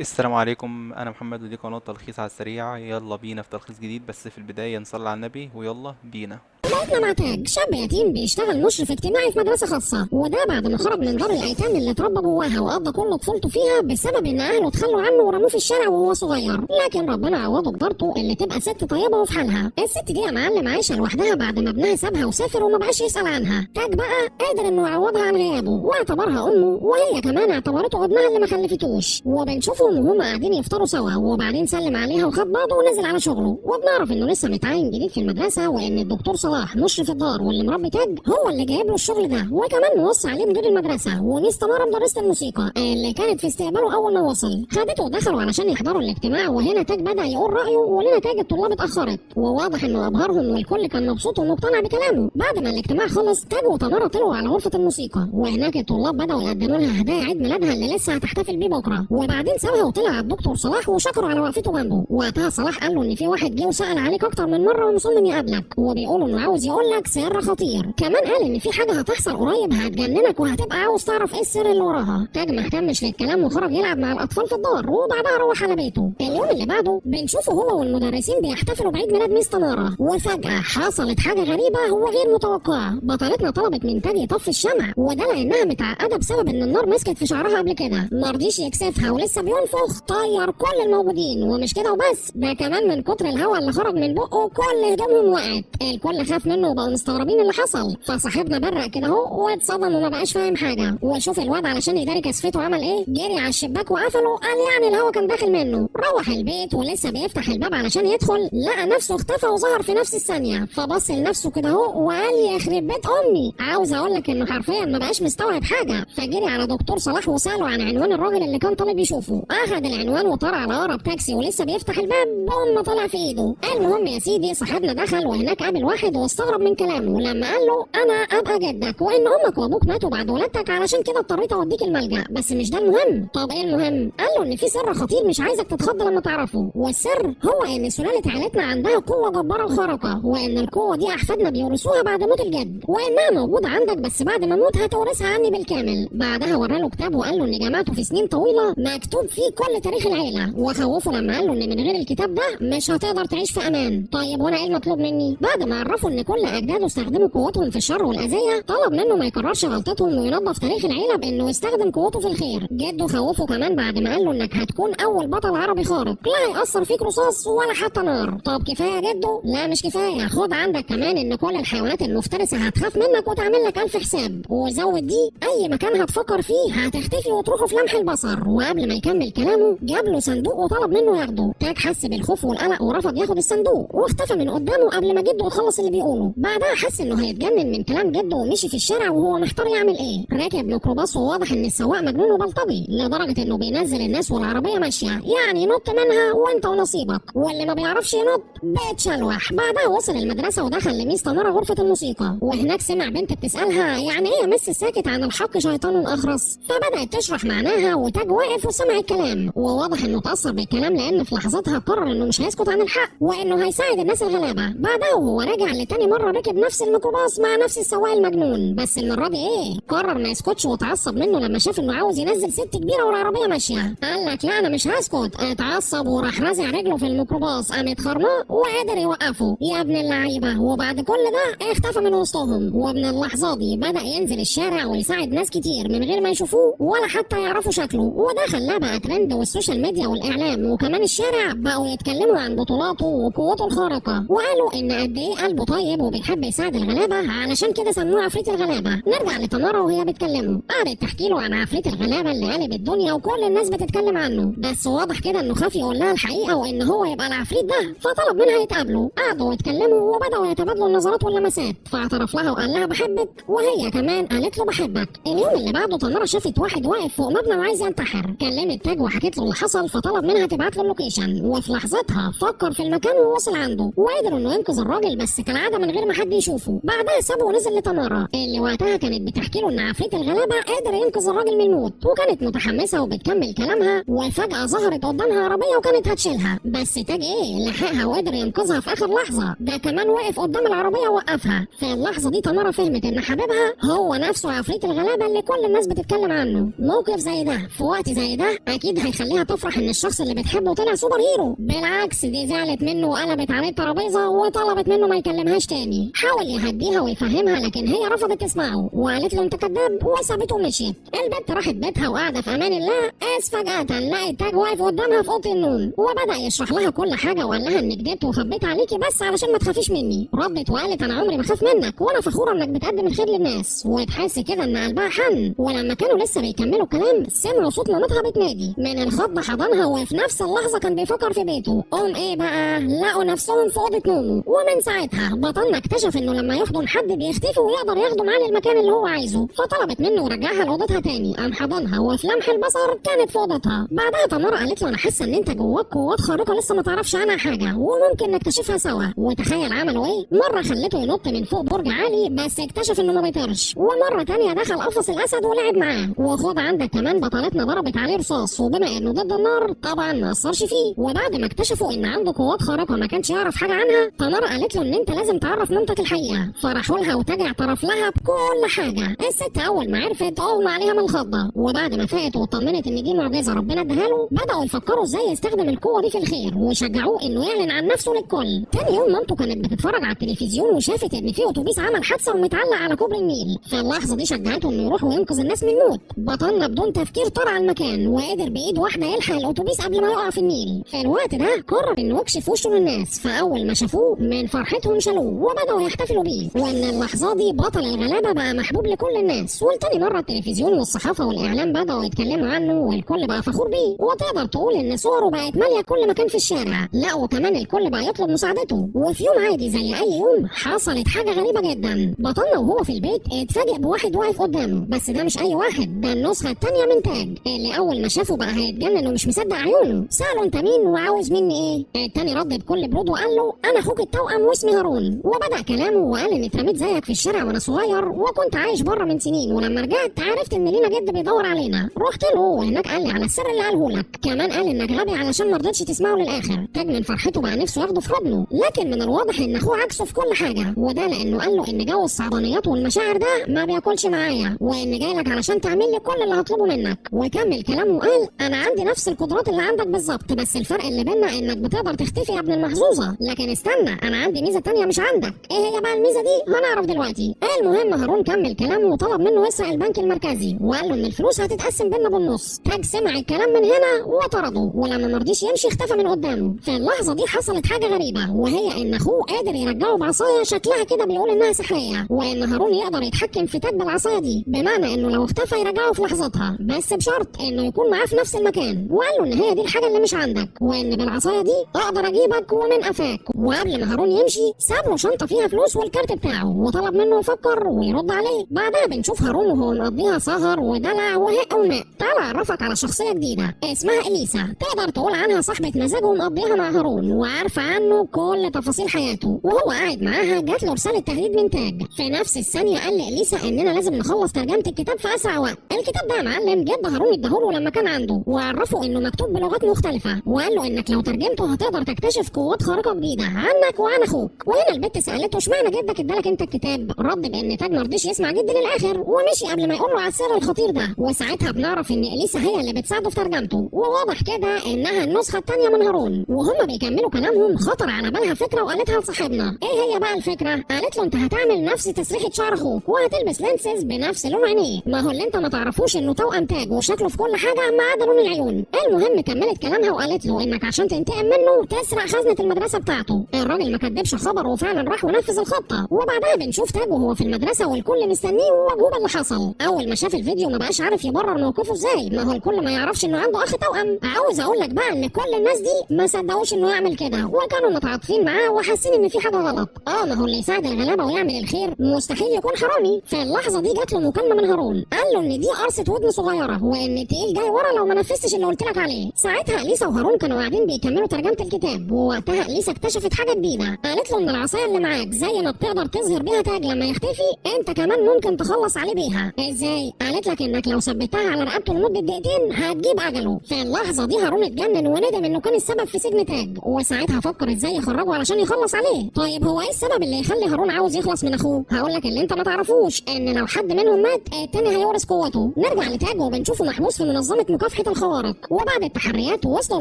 السلام عليكم، انا محمد ودي قناة تلخيص على السريع. يلا بينا في تلخيص جديد، بس في البداية نصلي على النبي ويلا بينا. بدايتنا مع تاج، شاب يتيم بيشتغل مشرف اجتماعي في مدرسة خاصة، وده بعد ما خرج من دار الأيتام اللي اتربى جواها وقضى كل طفولته فيها بسبب إن أهله اتخلوا عنه ورموه في الشارع وهو صغير، لكن ربنا عوضه بجارته اللي تبقى ست طيبة وفي حالها. الست دي يا معلم عايشة لوحدها بعد ما ابنها سابها وسافر وما بقاش يسأل عنها. تاج بقى قادر إنه يعوضها عن غيابه واعتبرها أمه، وهي كمان اعتبرته ابنها اللي ما خلفتوش. وبنشوفهم وهم قاعدين يفطروا سوا، وبعدين سلم عليها وخد بعضه ونزل على شغله. وبنعرف إنه لسه متعين جديد في المدرسة، وإن الدكتور صلاح مشرف الدار واللي مربي تاج هو اللي جايب له الشغل ده، وكمان موصي عليه مدير المدرسة وميس تمارا مدرسه الموسيقى اللي كانت في استقباله اول ما وصل. خدته ودخلوا علشان يحضروا الاجتماع، وهنا تاج بدا يقول رايه ولنتائج الطلاب اتاخرت، وواضح انه ابهرهم والكل كان مبسوط ومقتنع بكلامه. بعد ما الاجتماع خلص تاج وتمارا طلعوا على غرفة الموسيقى، وهناك الطلاب بداوا يقدموا لها هدايا عيد ميلادها اللي لسه هتحتفل بيه بكره. وبعدين سابها وطلع على الدكتور صلاح وشكره على وقفته جنبه. وقتها صلاح قال له ان في واحد جه وسال عليك اكتر من مرة ومصمم يقابلك، وبيقول انه عاوز يقول لك سر خطير. كمان قال ان في حاجة هتحصل قريب هتجننك وهتبقى عاوز تعرف ايه السر اللي وراها. تاج ما اهتمش للكلام وخرج يلعب مع الاطفال في الدار، وبعدها روح على بيته. اليوم اللي بعده بنشوفه هو والمدرسين بيحتفلوا بعيد ميلاد ميس تمارا، وفجاة حصلت حاجة غريبة وغير متوقعه. بطلتنا طلبت من تاج يطفي الشمع، وده لانها متعقده بسبب ان النار مسكت في شعرها قبل كده. ما رضيش يكسفها ولسه بينفخ طير كل الموجودين، ومش كده وبس، ده كمان من كتر الهواء اللي خرج من بقه كل هدومهم وقعت. الكل خاف منه وبقوا مستغربين اللي حصل، فصاحبنا برق كده اهو واتصدم وما بقاش فاهم حاجة. وشوف الواد علشان يداري كسفته عمل ايه، جري على الشباك وقفله، قال يعني الهوا كان داخل منه. روح البيت ولسه بيفتح الباب علشان يدخل لقى نفسه اختفى وظهر في نفس الثانية، فبص لنفسه كده اهو وقال يخرب بيت امي. عاوز اقول لك انه حرفيا ما بقاش مستوعب حاجة، فجري على دكتور صلاح وساله عن عنوان الراجل اللي كان طالب يشوفه. اخد العنوان وطار على اقرب تاكسي، ولسه بيفتح الباب بوم طلع في ايده. المهم يا سيدي صاحبنا دخل وهناك قابل واحد واستغرب من كلامه لما قال له انا ابقى جدك وان امك وابوك ماتوا بعد ولادتك، علشان كده اضطريت اوديك الملجأ، بس مش ده المهم. طب ايه المهم؟ قال له ان في سر خطير مش عايزك تتخض لما تعرفه، والسر هو ان سلالة عائلتنا عندها قوة جبارة وخارقه، وان القوة دي احفادنا بيورثوها بعد موت الجد، وانها موجودة عندك بس بعد ما اموت هتورثها عني بالكامل. بعدها وراله كتاب وقال له ان جماعته في سنين طويلة مكتوب فيه كل تاريخ العيلة، وخوفه لما قال له ان من غير الكتاب ده مش هتقدر تعيش في امان. طيب وانا ايه المطلوب مني؟ بعد ما عرفوا ان كل اجداده استخدموا قوتهم في الشر والاذيه، طلب منه ما يكررش غلطتهم وينظف تاريخ العيلة بانه يستخدم قوته في الخير. جده خوفه كمان بعد ما قال له انك هتكون اول بطل عربي خارق لا هيأثر فيك رصاص ولا حتى نار. طب كفاية جده؟ لا مش كفاية، خد عندك كمان ان كل الحيوانات المفترسة هتخاف منك وتعمل لك الف حساب، وزود دي اي مكان هتفكر فيه هتختفي وتروحه في لمح البصر. وقبل ما يكمل كلامه جاب له صندوق وطلب منه ياخده. تاج حس بالخوف والقلق ورفض ياخد الصندوق واختفى من قدامه قبل ما جده يخلص اللي بيقوله. بعدها حس انه هيتجنن من كلام جده ومشي في الشارع وهو محتار يعمل ايه. راكب ميكروباص وواضح ان السواق مجنون وبلطجي لدرجة انه بينزل الناس والعربية ماشية، يعني ينط منها وانت ونصيبك، واللي ما بيعرفش ينط بيتشلوح. بعدها وصل المدرسة ودخل لميس تمارا غرفة الموسيقى، وهناك سمع بنت بتسالها يعني ايه يا مس ساكت عن الحق شيطان اخرس، فبدات تشرح معناها وتاج واقف وسمع الكلام، وواضح انه اتاثر بالكلام لان في لحظتها قرر انه مش هيسكت عن الحق وانه هيساعد الناس الغلابة. بعدها وهو راجع لتاني مرة ركب نفس الميكروباص مع نفس السواق المجنون، بس المرة دي ايه قرر ما يسكتش واتعصب منه لما شاف انه عاوز ينزل ست كبيرة والعربية ماشية. قال لك لا انا مش هسكت، اتعصب وراح رازع رجله في الميكروباص، قامت خرماه وقدر يوقفه يا ابن اللعيبة. وبعد كل ده اختفى من وسطهم، ومن اللحظة دي بدا ينزل الشارع ويساعد ناس كتير من غير ما يشوفوه ولا حتى يعرفوا شكله، وده خلاه بقى ترند، وال social media والاعلام وكمان الشارع بقوا يتكلموا عن بطولاته وقوته الخارقة، وقالوا ان قد ايه قلبه طيب وبيحب يساعد الغلابة، علشان كده سموه عفريت الغلابة. نرجع لتمارا وهي بتكلمه، قعدت تحكي له عن عفريت الغلابة اللي قلب الدنيا وكل الناس بتتكلم عنه، بس واضح كده انه خاف يقول لها الحقيقة وان هو يبقى العفريت ده، فطلب منها يتقابلوا. قعدوا يتكلموا وبداوا يتبادلوا النظرات واللمسات، فاعترف لها وقال لها بحبك، وهي كمان قالت له بحبك. اليوم اللي بعده تمارا شافت واحد واقف فوق مبنى وعايز ينتحر، كلمت تاج وحكت له اللي حصل، فطلب منها تبعت له ال location، وفي لحظتها فكر في المكان ووصل عنده وقدر انه ينقذ الراجل، بس كالعادة كالعادة من غير ما حد يشوفه. بعدها سابه ونزل لتمارا اللي وقتها كانت بتحكي له ان عفريت الغلابة قادر ينقذ الراجل من الموت، وكانت متحمسة وبتكمل كلامها، وفجاة ظهرت قدامها عربية وكانت هتشيلها، بس تاج ايه لحقها وقدر ينقذها في اخر لحظة. ده كمان وقف قدام العربية ووقفها. في اللحظة دي تمارا فهمت ان حبيبها هو نفسه عفريت الغلابة اللي كل الناس بتتكلم عنه. موقف زي ده في وقت زي ده اكيد هيخليها تفرح ان الشخص اللي بتحبه طلع super hero. بالعكس دي زعلت منه وقلبت عليه الترابيزة وطلبت منه ما يكلمهاش تاني. حاول يهديها ويفهمها لكن هي رفضت تسمعه وقالت له انت كذاب وسابته ومشيت. البنت راحت بيتها وقاعدة في امان الله، اس فجاة لقت تاج واقف قدامها في اوضة النوم وبدا يشرح لها كل حاجة وقال لها اني كدبت وخبيت عليكي بس علشان ما تخافيش مني. ردت وقالت انا عمري ما اخاف منك وانا فخورة انك بتقدم الخير للناس، وتحس كده ان قلبها حن. ولما كانوا لسه بيكملوا كلام سمعوا صوت مامتها بتنادي من الخض، حضنها وفي نفس اللحظة كان بيفكر في بيته. قوم ايه بقى لقوا نفسهم في اوضة نومه. ومن ساعتها بطلنا اكتشف انه لما يحضن حد بيختفي ويقدر ياخده معاه للمكان اللي هو عايزه، فطلبت منه ورجعها لاوضتها تاني. قام حضنها وفي لمح البصر كانت في اوضتها. بعدها تمارا قالت له انا حاسه ان انت جواك قوات خارقة لسه ما تعرفش عنها حاجة وممكن نكتشفها سوا. وتخيل عملوا ايه، مرة خلته ينط من فوق برج عالي بس اكتشف انه ما بيطيرش، ومرة تانية دخل قفص الاسد ولعب معاه. وخد عندك كمان بطلتنا ضربت عليه رصاص وبما انه ضد النار طبعا ما اثرش فيه. وبعد ما اكتشفوا ان عنده قوات خارقة ما كانش يعرف حاجة عنها، تمارا قالت له ان انت لازم تعرف مامتك الحقيقة، فراحوا لها وتاج اعترف لها بكل حاجة. الست اول ما عرفت اغمى عليها من الخضه، وبعد ما فاقت واطمنت ان دي معجزه ربنا اداها له بداوا يفكروا ازاي يستخدم القوة دي في الخير وشجعوه انه يعلن عن نفسه للكل. تاني يوم مامته كانت بتتفرج على التلفزيون وشافت ان في اتوبيس عمل حادثه ومتعلق على كوبري النيل. في اللحظة دي شجعته انه يروح وينقذ الناس من الموت. بطلنا بدون تفكير طار على المكان وقدر بايد واحدة يلحق الاتوبيس قبل ما يقع في النيل. في الوقت ده قرر انه يكشف وشه للناس، فاول ما شافوه من فرحتهم شالوه وبداوا يحتفلوا بيه. وان اللحظة دي بطل الغلابة بقى محبوب لكل الناس، ولتاني مرة التلفزيون والصحافة والاعلام بداوا يتكلموا عنه والكل بقى فخور بيه، وتقدر تقول ان صوره بقت ماليه كل مكان في الشارع. لا وكمان الكل بقى يطلب مساعدته. وفي يوم عادي زي اي يوم حصلت حاجة غريبة جدا. بطلنا وهو في البيت اتفاجئ بواحد واقف قدامه، بس ده مش اي واحد، ده النسخة الثانية من تاج اللي اول ما شافه بقى هيتجنن ومش مصدق عيونه. ساله انت مين وعاوز مني ايه؟ التاني رد بكل برود وقال له انا اخوك التوأم واسمي هارون. وبدا كلامه وقال اني اترميت زيك في الشارع وانا صغير وكنت عايش بره من سنين، ولما رجعت عرفت ان لينا جد بيدور علينا، رحت له وهناك قال لي على السر اللي قاله لك، كمان قال انك غبي علشان ما رضيتش تسمعه للاخر. تاج من فرحته بقى نفسه ياخده في حضنه، لكن من الواضح ان اخوه عكسه في كل حاجة، وده لانه قال له ان جو الصعبانيات والمشاعر ده ما بياكلش معايا، وان جاي لك علشان تعمل لي كل اللي هطلبه منك. وكمل كلامه وقال انا عندي نفس القدرات اللي عندك بالظبط، بس الفرق اللي بينا انك بتقدر تختفي يا ابن المحظوظه، لكن استنى انا عندي ميزة تانية مش عندك. ايه هي بقى الميزة دي؟ هنعرف دلوقتي. المهم هارون كمل كلامه وطلب منه يسرق البنك المركزي وقال له ان الفلوس هتتقسم بينا بالنص. تاج سمع الكلام من هنا وطرده، ولما مرضيش يمشي اختفى من قدامه. في اللحظة دي حصلت حاجة غريبة، وهي ان اخوه قادر يرجعه بعصاية شكلها كده بيقول انها سحريه، وان هارون يقدر يتحكم في تاج بالعصايه دي، بمعنى انه لو اختفى يرجعه في لحظتها، بس بشرط انه يكون معاه في نفس المكان. وقال له ان هي دي الحاجة اللي مش عندك، وان بالعصايه دي اقدر اجيبك ومن قفاك. وقبل ما هارون يمشي ساب له شنطه فيها فلوس والكارت بتاعه وطلب منه يفكر ويرد عليه. بعدها بنشوف هارون وهو مقضيها سهر ودلع وهق وماء. تعال اعرفك على شخصية جديدة اسمها اليسا، تقدر تقول عنها صاحبه مزاجه ومقضيها مع هارون وعارفه عنه كل تفاصيل حياته. وهو قاعد معاها جات له رسالة تهديد من تاج. في نفس الثانية قال لاليسا اننا لازم نخلص ترجمه الكتاب في اسرع وقت. الكتاب ده يا معلم جد هارون اداهوله لما كان عنده، وعرفه انه مكتوب بلغات مختلفة، وقال له انك لو ترجمته هتقدر تكتشف قوات خارقة جديدة عنك وعن اخوك. وهنا البت سالته اشمعنى جدك ادالك انت الكتاب؟ رد بان تاج ما رضيش يسمع جد للاخر ومشي قبل ما يقول له على السر الخطير ده. وساعتها بنعرف ان اليسا هي اللي بتساعده في ترجمته، وواضح كده انها النسخة الثانية من هارون. وهم بيكملوا كلامهم خطر على بالها فكرة وقالتها لصاحبنا. ايه هي بقى الفكرة؟ قالت له انت هتعمل نفس تسريحه شعر اخوك وهتلبس lenses بنفس لون عينيه، ما هو اللي انت ما تعرفوش انه توأم تاج وشكله في كل حاجة ما عدا لون العيون. المهم كملت كلامها وقالت له انك عشان تنتقم منه تسرق خزنه المدرسة بتاعته. الراجل ما كدبش خبر وفعلا راح ونفذ الخطة. وبعدها بنشوف تاج وهو في المدرسة والكل مستنيه وموجوب اللي حصل. اول ما شاف الفيديو ما بقاش عارف يبرر موقفه ازاي، ما هو الكل ما يعرفش انه عنده اخ توأم. عاوز اقول لك بقى ان كل الناس دي ما صدقوش انه يعمل كده، وكانوا متعاطفين معاه وحاسين ان في حاجة غلط. ما هو اللي يساعد الغلابة ويعمل الخير مستحيل يكون حرامي. في اللحظة دي جات له مكالمة من هارون، قال له ان دي قرصة ودن صغيرة وان التقيل جاي ورا لو ما نفذتش اللي قلت لك عليه. ساعتها اليسا وهارون كانوا قاعدين بيكملوا ترجمه الكتاب، ووقتها اليسا اكتشفت حاجة جديدة. قالت له ان العصاية العصاية اللي معاك زي ما بتقدر تظهر بيها تاج لما يختفي، انت كمان ممكن تخلص عليه بيها. ازاي؟ قالت لك انك لو ثبتها على رقبته لمدة دقيقتين هتجيب اجله. في اللحظة دي هارون اتجنن وندم انه كان السبب في سجن تاج، وساعتها فكر ازاي يخرجه علشان يخلص عليه. طيب هو ايه السبب اللي يخلي هارون عاوز يخلص من اخوه؟ هقول لك اللي انت ما تعرفوش، ان لو حد منهم مات التاني هيورث قوته. نرجع لتاج وبنشوفه محبوس في منظمة مكافحة الخوارق، وبعد التحريات وصلوا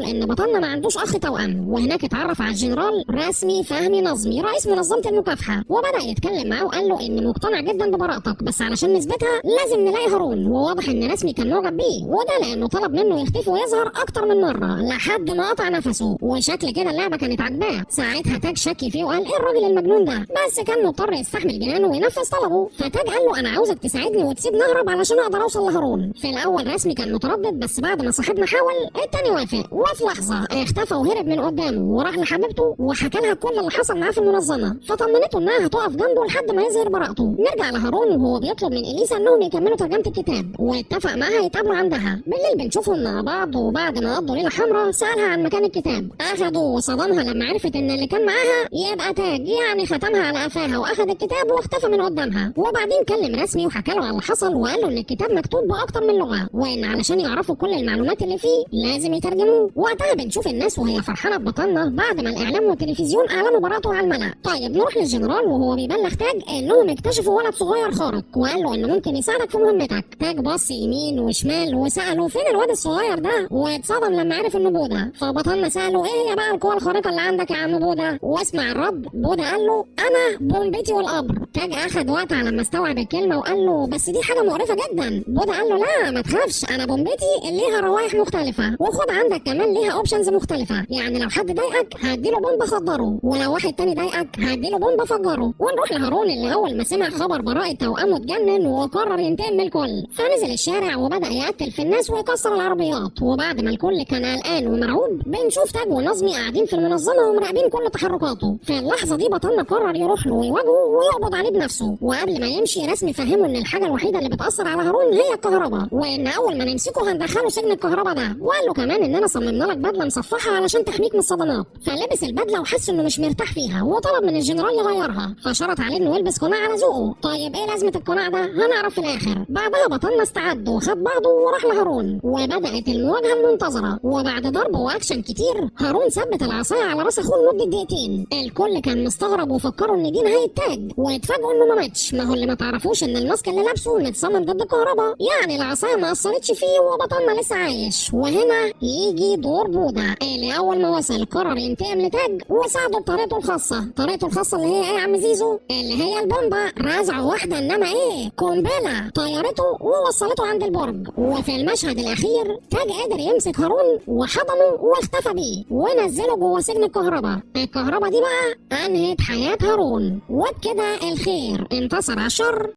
لان بطلنا ما عندوش اخ توأم، وهناك اتعرف على الجنرال رسمي فهمي نظمي رئيس منظمة المكافحه، وبدا يتكلم معاه وقال له ان مقتنع جدا ببراءتك، بس علشان نثبتها لازم نلاقي هارون. وواضح ان رسمي كان معجب بيه، وده لانه طلب منه يختفي ويظهر اكتر من مرة لحد ما قطع نفسه، وشكل كده اللعبة كانت عاجباه. ساعتها تاج شك فيه وقال ايه الراجل المجنون ده، بس كان مضطر يستحمل جنانه وينفذ طلبه. فتاج قال له انا عاوزك تساعدني وتسيب نهرب علشان اقدر اوصل لهارون. في الاول رسمي كان متردد، بس بعد ما صاحبنا حاول التاني وافق، وفي لحظة اختفى وهرب من قدامه وراح لحبيبته وحكى لها كل اللي حصل معاه في المنظمة، فطمنته انها هتقف جنبه لحد ما يظهر براءته. نرجع لهارون وهو بيطلب من اليسا انهم يكملوا ترجمه الكتاب، واتفق معاها يتقابلوا عندها. بالليل بنشوفهم مع بعض، وبعد ما قضوا ليلة حمراء سالها عن مكان الكتاب، اخده وصدمها لما عرفت ان اللي كان معاها يبقى تاج، يعني ختمها على قفاها واخد الكتاب واختفى من قدامها. وبعدين كلم رسمي وحكى له على اللي حصل، وقال له ان الكتاب مكتوب باكتر من لغة، وان علشان يعرفوا كل المعلومات اللي فيه لازم يترجموه. وقتها بنشوف الناس وهي فرحانة ببطلنا بعد ما الاعلام والتلفزيون اعلنوا براءته على الملأ. طيب نروح للجنرال وهو بيبلغ تاج انهم اكتشفوا ولد صغير خارق، وقال له انه ممكن يساعدك في مهمتك. تاج بص يمين وشمال وساله فين الواد الصغير ده، واتصدم لما عرف انه بودا. فبطلنا ساله ايه يا بقى القوة الخارقة اللي عندك يا عم بودا؟ واسمع الرد، بودا قال له انا بومبتي والقبر. تاج اخد وقت على ما استوعب الكلمة وقال له بس دي حاجة مقرفة جدا. بودا قال له لا ما تخافش، انا بومبتي ليها روايح مختلفة، وخد عندك كمان ليها options مختلفة، يعني لو حد ضايقك هديله بومبه خدره، ولو واحد تاني ضايقك هديله بومبه فجره. ونروح لهارون اللي اول ما سمع خبر براءه توأمه اتجنن وقرر ينتقم من الكل، فنزل الشارع وبدا يقتل في الناس ويكسر العربيات. وبعد ما الكل كان قلقان ومرعوب بنشوف تاج ونظمي قاعدين في المنظمة ومراقبين كل تحركاته. في اللحظة دي بطلنا قرر يروح له ويواجهه ويقبض عليه بنفسه. وقبل ما يمشي رسمي فهمه ان الحاجة الوحيدة اللي بتاثر على هارون هي الكهرباء، وان اول ما نمسكه هندخله سجن الكهرباء ده. وقال له كمان اننا صممنا لك بدله مصفحة علشان تحميك من الصدمات. فلبس البدلة وحس انه مش مرتاح فيها، وطلب من الجنرال يغيرها، فشرط عليه انه يلبس قناع على ذوقه. طيب ايه لازمه القناع ده؟ هنعرف في الاخر. بعدها بطلنا استعد وخد بعضه وراح لهارون، وبدات المواجهة المنتظره. وبعد ضرب واكشن كتير هارون ثبت العصاية على راس اخوه لمدة دقيقتين. الكل كان مستغرب وفكروا ان دي نهاية تاج، واتفاجئوا انه ما ماتش. ما هو اللي ما تعرفوش ان ال mask اللي لابسه متصمم ضد الكهرباء، يعني العصاية ما اثرتش فيه وبطلنا لسه عايش. وهنا يجي دور بودا اللي اول ما وصل قرر ينتقم لتاج وساعده بطريقته الخاصة. طريقته الخاصة اللي هي ايه يا عم زيزو؟ اللي هي البومبا، رزعه واحدة انما ايه قنبلة طيرته ووصلته عند البرج. وفي المشهد الاخير تاج قدر يمسك هارون وحضنه واختفى بيه ونزله جوه سجن الكهرباء. الكهرباء دي بقى انهت حياة هارون، وبكده الخير انتصر على الشر.